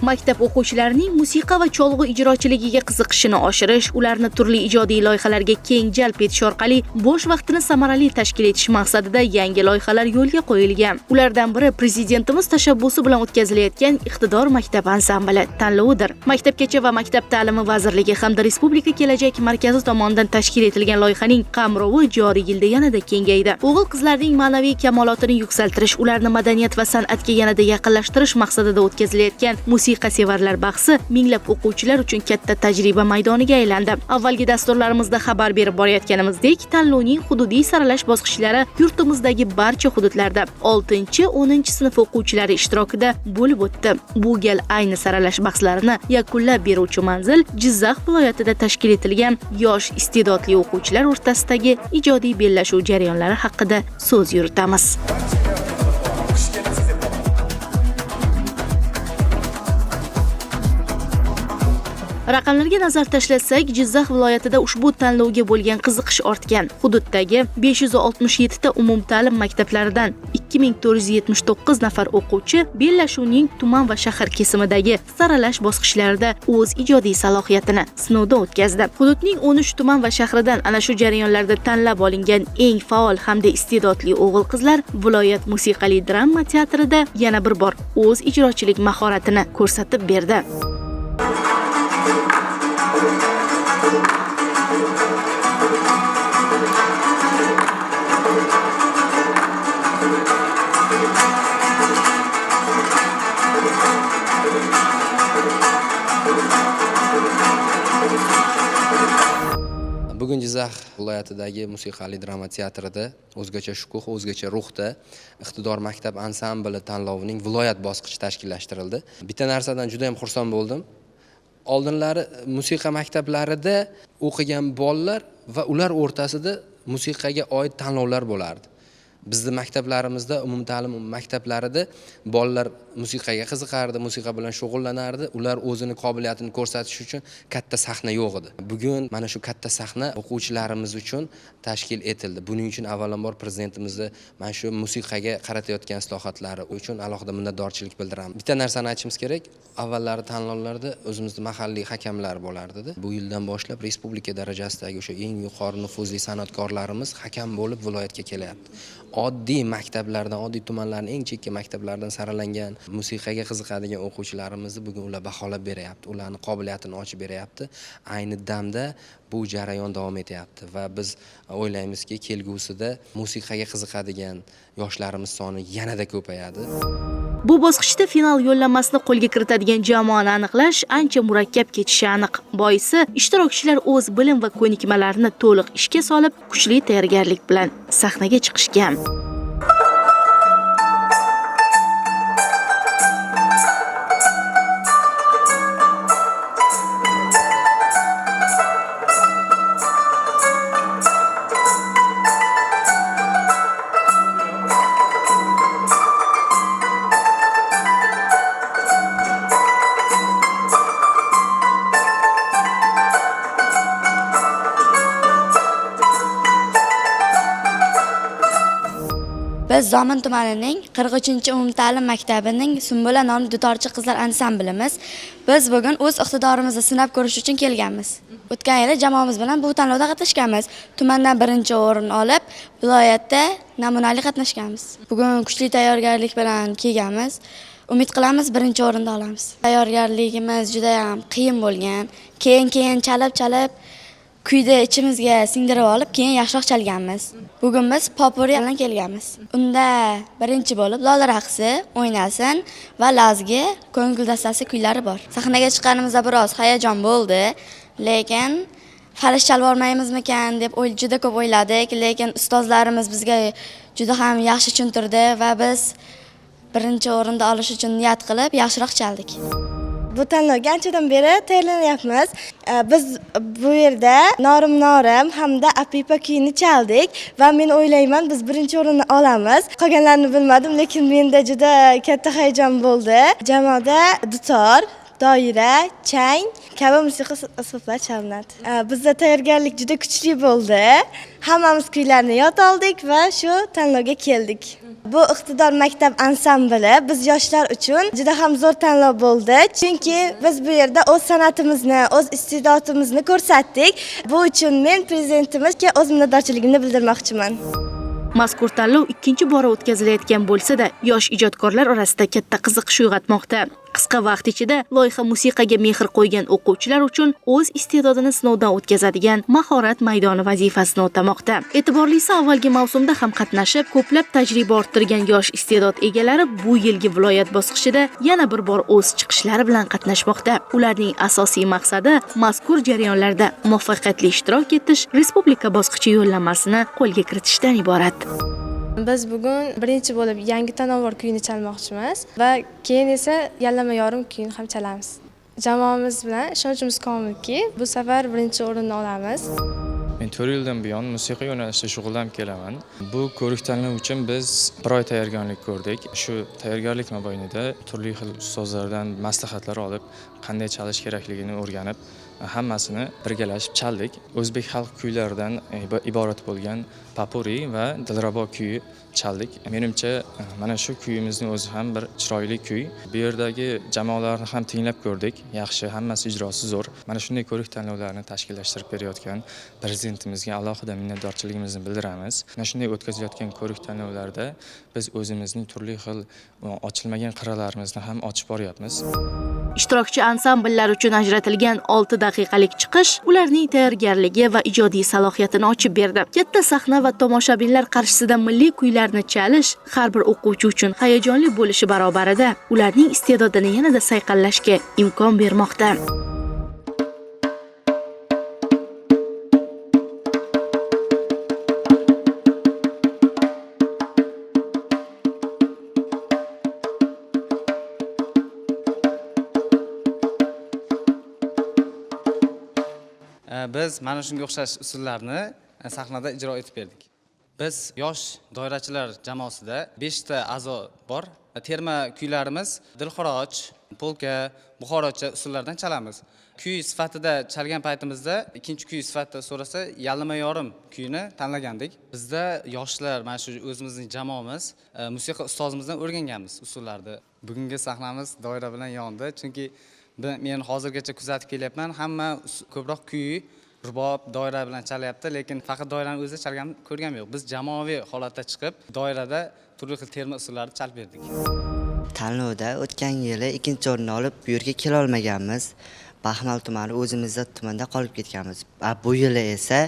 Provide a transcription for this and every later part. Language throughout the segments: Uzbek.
Maktab o'quvchilarining musiqa va cholg'u ijrochiligiga qiziqishini oshirish, ularni turli ijodiy loyihalarga keng jalb etish orqali bo'sh vaqtini samarali tashkil etish maqsadida yangi loyihalar yo'lga qo'yilgan. Ulardan biri Prezidentimiz tashabbusi bilan o'tkazilayotgan Iqtidor maktab ansambli tanlovidir. Maktabgacha va maktab ta'limi vazirligi hamda Respublika kelajak markazi tomonidan tashkil etilgan loyihaning qamrovi joriy yilda yanada kengaydi. O'g'il-qizlarning ma'naviy kamolotini yuksaltirish, ularni madaniyat va san'atga yanada yaqinlashtirish maqsadida o'tkazilayotgan musiqa sevarlar bahsi minglab o'quvchilar uchun katta tajriba maydoniga aylandi. Avvalgi dasturlarimizda xabar berib borayotganimizdek, tanlovning hududiy saralash bosqichlari yurtimizdagi barcha hududlarda 6-10 sinf o'quvchilari ishtirokida bo'lib o'tdi. Bu gal ayni saralash bahslarini yakunlab beruvchi manzil Jizzax viloyatida tashkil etilgan yosh iste'dodli o'quvchilar o'rtasidagi ijodiy bellashuv jarayonlari haqida so'z yuritamiz. Raqamlarga nazar tashlasak, Jizzax viloyatida ushbu tanlovga bo'lgan qiziqish ortgan. Hududdagi 567 ta umumta'lim maktablaridan 2479 nafar o'quvchi bellashuvning tuman va shahar kesimidagi saralash bosqichlarida o'z ijodiy salohiyatini sinovdan o'tkazdi. Hududning 13 tuman va shahridan ana shu jarayonlarda tanlab olingan eng faol hamda iste'dodli o'g'il-qizlar viloyat musiqali drama teatrida yana bir bor o'z ijrochilik mahoratini ko'rsatib berdi. Bugun Jizzax viloyatidagi musiqali drama teatrida o'zgacha shukuh, o'zgacha ruhda Iqtidor maktab ansambli tanlovining viloyat bosqichi tashkillashtirildi. Bitta narsadan juda ham xursand bo'ldim. Oldinlari musiqa maktablarida o'qigan bolalar va ular o'rtasida musiqaga oid tanlovlar bo'lardi. Bizni maktablarimizda, umumta'lim maktablarida bolalar musiqaga qiziqardi, musiqa bilan shug'ullanardi. Ular o'zini qobiliyatini ko'rsatish uchun katta sahna yo'q edi. Bugun mana shu katta sahna o'quvchilarimiz uchun tashkil etildi. Buning uchun avvalambor prezidentimizni mana shu musiqaga qaratayotgan islohotlari uchun alohida minnatdorchilik bildiraman. Bitta narsani aytishimiz kerak, avvallari tanlovlarda o'zimizni mahalliy hakamlar bo'lardi. Bu yildan boshlab respublika darajasidagi o'sha eng yuqori nufuzli san'atkorlarimiz hakam bo'lib viloyatga kelyapti. Oddiy maktablardan, oddiy tumanlarning eng chekka maktablaridan saralangan musiqaga qiziqadigan o'quvchilarimizni bugun ular baholab beryapti, ularning qobiliyatini ochib beryapti. Ayni damda bu jarayon davom etyapti va biz o'ylaymizki, kelgusida musiqaga qiziqadigan yoshlarimiz soni yanada ko'payadi. Bu bosqichda final yo'llanmasini qo'lga kiritadigan jamoani aniqlash ancha murakkab kechishi aniq. Boisi, ishtirokchilar o'z bilim va ko'nikmalarini to'liq ishga solib, kuchli tayyorgarlik bilan sahnaga chiqishgan. Biz Zomin tumanining 43-umumta'lim maktabining Sumbula nomli dutorchi qizlar ansamblimiz. Biz bugun o'z iqtidorimizni sinab ko'rish uchun kelganmiz. O'tgan yili jamoamiz bilan bu tanlovda qatnashganmiz. Tumandan birinchi o'rin olib, viloyatda namunali qatnashganmiz. Bugun kuchli tayyorgarlik bilan kelganmiz. Umid qilamiz, birinchi o'rinda olamiz. Tayyorgarligimiz juda ham qiyin bo'lgan. Keyin-keyin chalib-chalib kuyni ichimizga singdirib olib, keyin yaxshiroq chalganmiz. Bugun biz popuri bilan kelganmiz. Unda birinchi bo'lib lola raqsi, o'ynasin va lazgi, ko'ngil dastasi kuylari bor. Sahnaga chiqqanimizda biroz hayajon bo'ldi, lekin falish chalib olmaymizmikan deb juda ko'p o'yladik, lekin ustozlarimiz bizga juda ham yaxshi tushuntirdi va biz birinchi o'rinda olish uchun niyat qilib yaxshiroq chaldik. Bu tanlovga anchadan beri tayyorlanyapmiz. Biz bu yerda Norim Norim hamda Apipa kuyini chaldik va men o'ylayman, biz birinchi o'rinni olamiz. Qolganlarini bilmadim, lekin menda juda katta hayajon bo'ldi. Jamoada dutor, doira, chang kabi musiqa asboblari chalinadi. Bizda tayyorgarlik juda kuchli bo'ldi. Hammamiz kuylarni yod oldik va shu tanlovga keldik. Bu Iqtidor maktab ansambli biz yoshlar uchun juda ham zo'r tanlov bo'ldi. Chunki biz bu yerda o'z san'atimizni, o'z iste'dodimizni ko'rsatdik. Bu uchun men prezidentimizga o'z minnatdorchiligimni bildirmoqchiman. Mazkur tanlov ikkinchi bora o'tkazilayotgan bo'lsa-da, yosh ijodkorlar orasida katta qiziqish uyg'otmoqda. Qisqa vaqt ichida loyiha musiqaga mehr qo'ygan o'quvchilar uchun o'z iste'dodini sinovdan o'tkazadigan mahorat maydoni vazifasini o'tamoqda. E'tiborlisi, avvalgi mavsumda ham qatnashib, ko'plab tajriba orttirgan yosh iste'dod egalari bu yilgi viloyat bosqichida yana bir bor o'z chiqishlari bilan qatnashmoqda. Ularning asosiy maqsadi mazkur jarayonlarda muvaffaqiyatli ishtirok etish, respublika bosqichi yo'llanmasini qo'lga kiritishdan iborat. Biz bugun birinchi bo'lib yangi tanovvur kuyini chalmoqchimiz va keyin esa yallama yorim kuyini ham chalamiz. Jamoamiz bilan ishonchimiz komilki, bu safar birinchi o'rinni olamiz. Men 4 yildan buyon musiqa yo'nalishida shug'ullanib kelaman. Bu ko'rik tanlov uchun biz bir oy tayyorgarlik ko'rdik. Shu tayyorgarlik mobaynida turli xil ustozlardan maslahatlar olib, qanday chalish kerakligini o'rganib, hammasini birgalashib chaldik. O'zbek xalq kuylaridan iborat bo'lgan Papuri va Dilrabo kuyi chaldik. Menimcha, mana shu kuyimizning o'zi ham bir chiroyli kuy. Bu yerdagi jamoalarni ham tinglab ko'rdik. Yaxshi, hammasi ijrosi zo'r. Mana shunday ko'rik tanlovlarni tashkillashtirib berayotgan prezidentimizga alohida minnatdorchiligimizni bildiramiz. Mana shunday o'tkazilayotgan ko'rik tanlovlarda biz o'zimizning turli xil ochilmagan qirralarimizni ham ochib boryapmiz. Ishtirokchi ansambllar uchun ajratilgan 6 daqiqalik chiqish ularning tayyorgarligi va ijodiy salohiyatini ochib berdi. Katta sahna va tomoshabinlar qarshisida milliy kuylarni chalish har bir o'quvchi uchun hayajonli bo'lishi barobarida ularning iste'dodini yanada sayqallashga imkon bermoqda. Biz mana shunga o'xshash usullarni sahnada ijro etib berdik. Biz yosh doirachilar jamoasida 5 ta a'zo bor. Terma kuylarimiz dilxiroj, polka, buxorocha usullardan chalamiz. Kuy sifatida chalgan paytimizda ikkinchi kuy sifatida so'rasa yallama yorim kuyini tanlagandik. Bizda yoshlar, mana shu o'zimizning jamoamiz, musiqa ustozimizdan o'rganganmiz usullarni. Bugungi sahnamiz doira bilan yondi, chunki men hozirgacha kuzatib kelyapman, hamma ko'proq kuy, rubob, doira bilan chalyapti, lekin faqat doirani o'zida chalganini ko'rganim yo'q. Biz jamoaviy holatda chiqib, doirada turli xil terma usullarni chalib berdik. Tanlovda o'tgan yili ikkinchi o'rinni olib, bu yerga kela olmaganmiz. Baxmal tumani o'zimizda tumanda qolib ketganmiz. Bu yili esa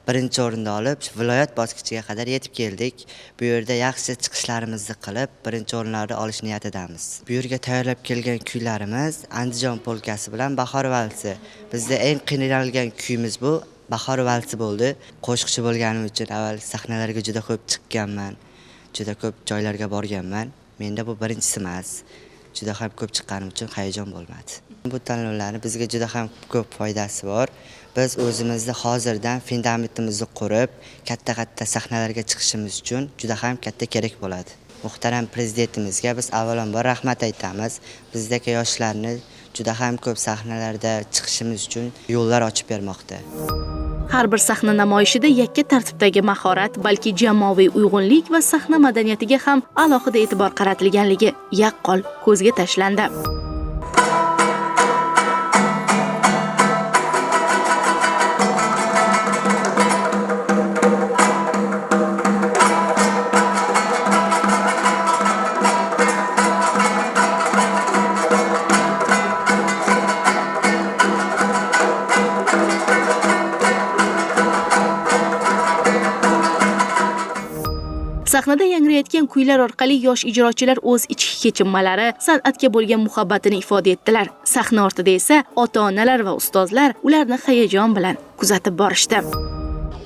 birinchi o'rinni olib, viloyat bosqichiga qadar yetib keldik. Bu yerda yaxshi chiqishlarimizni qilib, birinchi o'rinlarni olish niyatidamiz. Bu yerga tayyorlab kelgan kuylarimiz Andijon polkasi bilan Bahor valsi. Bizda eng qiynalgan kuyimiz bu Bahor valsi bo'ldi. Qo'shiqchi bo'lganim uchun avval sahnalarga juda ko'p chiqqanman, juda ko'p joylarga borganman. Menda bu birinchisi emas. Juda ham ko'p chiqqanim uchun hayajon bo'lmadi. Bu tanlovlarni bizga juda ham ko'p foydasi bor. Biz o'zimizni hozirdan fundamentimizni qurib, katta-katta sahnalarga chiqishimiz uchun juda ham katta kerak bo'ladi. Muhtaram prezidentimizga biz avvalambor rahmat aytamiz. Bizdagi yoshlarni juda ham ko'p sahnalarda chiqishimiz uchun yo'llar ochib bermoqda. Har bir sahna namoyishida yakka tartibdagi mahorat, balki jamoaviy uyg'unlik va sahna madaniyatiga ham alohida e'tibor qaratilganligi yaqqol ko'zga tashlandi. Sahnada yangrayotgan kuylar orqali yosh ijrochilar o'z ichki kechinmalari, san'atga bo'lgan muhabbatini ifoda etdilar. Sahna ortida esa ota-onalar va ustozlar ularni hayajon bilan kuzatib borishdi.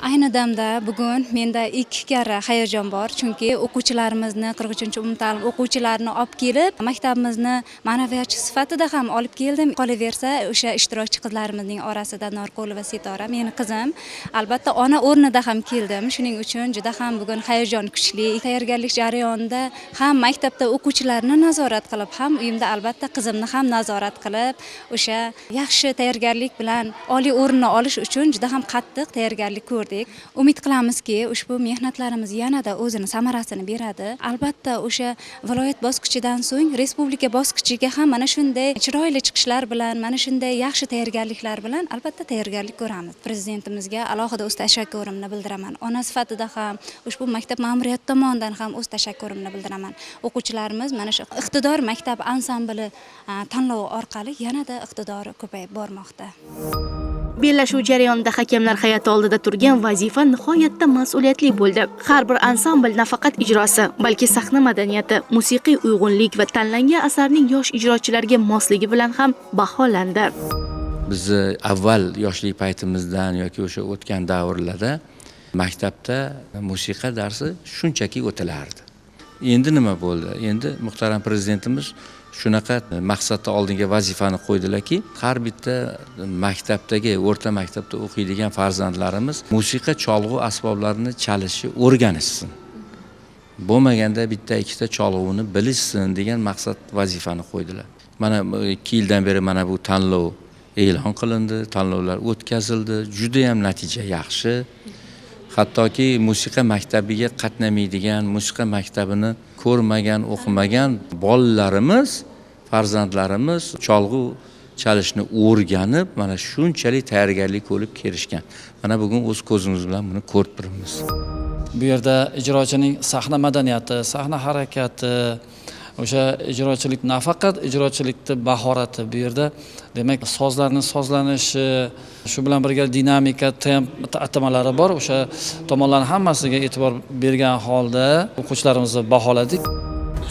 Ayni damda bugun menda 2 karra hayajon bor, chunki o'quvchilarimizni 43-umumta'lim o'quvchilarini olib kelib, maktabimizni ma'naviyatchi sifatida ham olib keldim. Qolaversa, o'sha ishtirokchi qizlarimizning orasida Norqulova Sitora meni qizim, albatta ona o'rnida ham keldim. Shuning uchun juda ham bugun hayajon kuchli. Tayyorgarlik jarayonida ham maktabda o'quvchilarni nazorat qilib, ham uyimda albatta qizimni ham nazorat qilib, o'sha yaxshi tayyorgarlik bilan oliy o'rinni olish uchun juda ham qattiq tayyorgarlik ko'rdim. ko'rdik. Umid qilamizki, ushbu mehnatlarimiz yanada o'zini samarasini beradi. Albatta, o'sha viloyat bosqichidan so'ng respublika bosqichiga ham mana shunday chiroyli chiqishlar bilan, mana shunday yaxshi tayyorgarliklar bilan albatta tayyorgarlik ko'ramiz. Prezidentimizga alohida o'z tashakkurimni bildiraman. Ona sifatida ham, ushbu maktab ma'muriyati tomonidan ham o'z tashakkurimni bildiraman. O'quvchilarimiz mana shu Iqtidor maktab ansambli tanlovi orqali yanada iqtidori ko'payib bormoqda. Bellashuv jarayonida hakamlar hay'ati oldida turgan vazifa nihoyatda mas'uliyatli bo'ldi. Har bir ansambl nafaqat ijrosi, balki sahna madaniyati, musiqiy uyg'unlik va tanlangan asarning yosh ijrochilarga mosligi bilan ham baholandi. Bizni avval yoshlik paytimizdan yoki o'sha o'tgan davrlarda maktabda musiqa darsi shunchaki o'tilardi. Endi nima bo'ldi? Endi muhtaram prezidentimiz shunaqa maqsadda oldinga vazifani qo'ydilarki, har bitta maktabdagi, o'rta maktabda o'qiydigan farzandlarimiz musiqa cholg'u asboblarini chalishni o'rganishsin. Bo'lmaganda bitta ikkita cholg'uni bilishsin degan maqsad vazifani qo'ydilar. Mana 2 yildan beri mana bu tanlov e'lon qilindi, tanlovlar o'tkazildi, juda ham natija yaxshi. Hattoki musiqa maktabiga qatnamaydigan, musiqa maktabini ko'rmagan, o'qimagan bolalarimiz, farzandlarimiz cholg'u chalishni o'rganib, mana shunchalik tayyorgarlik ko'rib kelishgan. Mana bugun o'z ko'zimiz bilan buni ko'rib turibmiz. Bu yerda ijrochining sahna madaniyati, sahna harakati, o'sha ijrochilik, nafaqat ijrochilikni mahorati, bu yerda demak sozlarning sozlanishi, shu bilan birga dinamika, temp atamalari bor. O'sha tomonlarning hammasiga e'tibor bergan holda o'quvchilarimizni baholadik.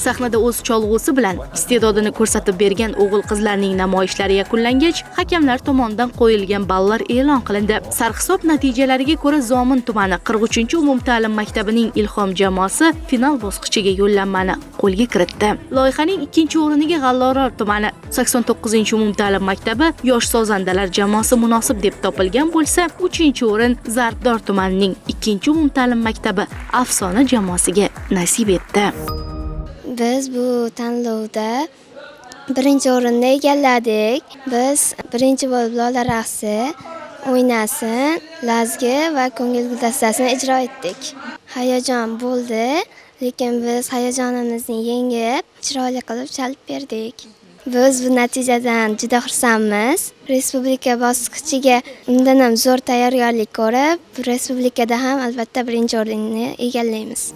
Sahnada o'z cholg'usi bilan iste'dodini ko'rsatib bergan o'g'il-qizlarning namoyishlari yakunlangach, hakamlar tomonidan qo'yilgan ballar e'lon qilindi. Sarhisob natijalariga ko'ra Zomin tumani 43-umumta'lim maktabining Ilhom jamoasi final bosqichiga yo'llanmani qo'lga kiritdi. Loyihaning 2-o'riniga G'allaorol tumani 89-umumta'lim maktabi yosh sozandalar jamoasi munosib deb topilgan bo'lsa, 3-o'rin Zarbdor tumanining 2-umumta'lim maktabi Afsona jamoasiga nasib etdi. Biz bu tanlovda birinchi o'rinni egalladik. Biz birinchi bo'lib Lola raqsi, o'ynasin, lazgi va ko'ngil guldastasini ijro etdik. Hayajon bo'ldi, lekin biz hayajonimizni yengib, chiroyli qilib chalib berdik. Biz bu natijadan juda xursandmiz. Respublika bosqichiga undan ham zo'r tayyorgarlik ko'rib, respublikada ham albatta birinchi o'rinni egallaymiz.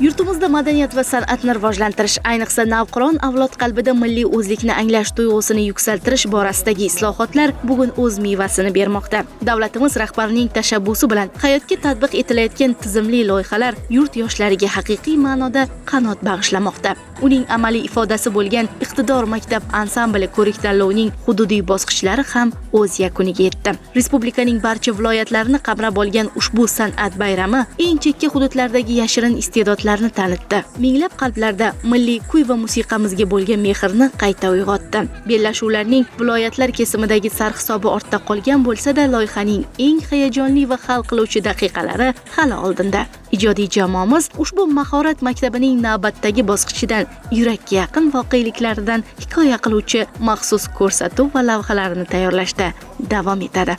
Yurtimizda madaniyat va san'atni rivojlantirish, ayniqsa navqiron avlod qalbida milliy o'zlikni anglash tuyg'usini yuksaltirish borasidagi islohotlar bugun o'z mevasini bermoqda. Davlatimiz rahbarining tashabbusi bilan hayotga tatbiq etilayotgan tizimli loyihalar yurt yoshlariga haqiqiy ma'noda qanot bag'ishlamoqda. Uning amaliy ifodasi bo'lgan Iqtidor maktab ansambli ko'rik tanlovining hududiy bosqichlari ham o'z yakuniga yetdi. Respublikaning barcha viloyatlarini qamrab olgan ushbu san'at bayrami eng chekka hududlardagi yashirin iste'dodlar tanitdi. Minglab qalblarda milliy kuy va musiqamizga bo'lgan mehrni qayta uyg'otdi. Bellashuvlarning viloyatlar kesimidagi sarhisobi ortda qolgan bo'lsa-da, loyihaning eng hayajonli va hal qiluvchi daqiqalari hali oldinda. Ijodiy jamoamiz ushbu mahorat maktabining navbatdagi bosqichidan yurakka yaqin voqeliklardan hikoya qiluvchi maxsus ko'rsatuv va lavhalarni tayyorlashda davom etadi.